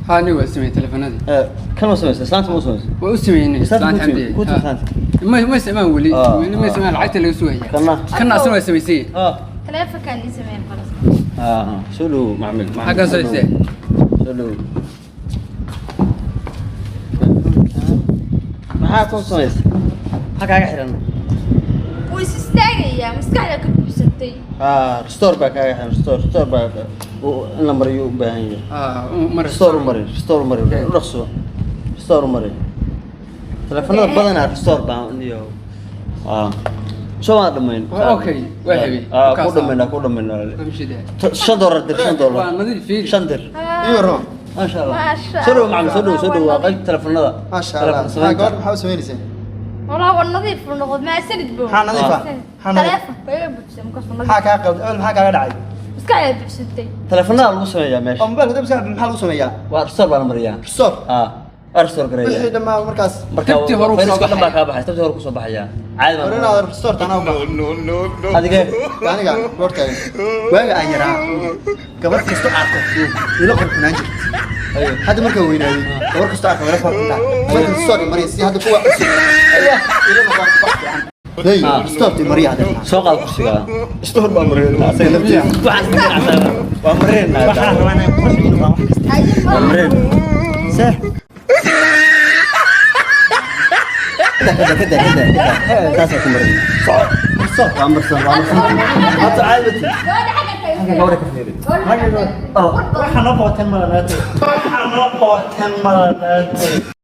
Haa, nin waa sameeyey telefoonadii. Kan ma samaysay? Islaanta ma u samaysay? Waa u sameeyey. Islaanta islaanta ku timi, xamdi. ku timi islaanta. Ma isticmaalan weli. Ah, weli ma ah. isticmaalan, lacagta laga sugaya. Kanna? Kanna asna waa samaysay. Taleefankaan ii sameeyay, qalas. Ah, soo dhow, macmil. Macmil, xaggan soo dhow. istaag. Soo dhow. Maxaa ku samaysay? Maxaa kaaga xiran? Wuu is istaagayaa, maskaxda ka buuxsantay. Ah, restore baa kaaga xiran, restore baa in la mariyo u baahan yahay. Ah, mar. Restore u mari, restore u mari, u dhaqso, restore u mari. Telefoonada badanaa restore baan iyo ah soo ma dhamayn. Waa okay, waa habay. Ah, ku dhamaynaa, ku dhamaynaa. $5 dir, $5. Waa nadiif, fiiri. Shan dir. Ii warrama. Maasha Allah. Maasha Soo dhow, macallin, soo dhow, soo dhow. Waa Allah. qaybta telefoonada. Maasha Allah. Telefoon Maxaa samaynta. gabadha maxaa u samaynaysaa? Walaa, waa nadiif uu noqdo, maasanid buu. Maxaa nadiif ah? Maxaa nadiif? Taleefanka iga buuxsay markaasuu nadiif. Maxaa kaa qaldan? Awel maxaa kaaga dhacay? Maskaxda buuxsantay. Telefoonada lagu sameeyaa meesha. Oo mobaylka dabka maxaa lagu sameeyaa? Waa restore baa la mariyaa. Restore. Ah, waa restore gareeyaa. Wixii dhammaa markaas. Marka Tabtii hore kusoo fayraska dhan baa baxaya. kaa baxay, tabtii hore kusoo baxaya caadi. Hore Baa inaad restore tanaa u baahan. Adige. Aniga hortaagan. Waaga aan yaraa, gabar kasto arko ila qurxunaan jirtay. Hadda markaan weynaaday, gabar kasto arko ila qurxuntaa. Marka restore mariya si hadda kuwa cusub ila noqon wax fiican. Hey, restore mariya hadda. Soo qaad kursiga. Restore baa mariya asaga laftiisa. Waxaas ka ganacsanaa. Waa mareynaa. Waxaan rabaa inaan qurux iyo wax kasta. Waa mareen. Seh. Kada kada kada kada, saasaa ku marin. Restore. Waa marsan, waa marsan hadda, caadi ma tihi. Gabadha xagga taagan. Gabadha ka fiiri. Gabadha xagga taagan. Waxaa noo qabateen malanaatay. Waxaa noo qabateen malanaatay.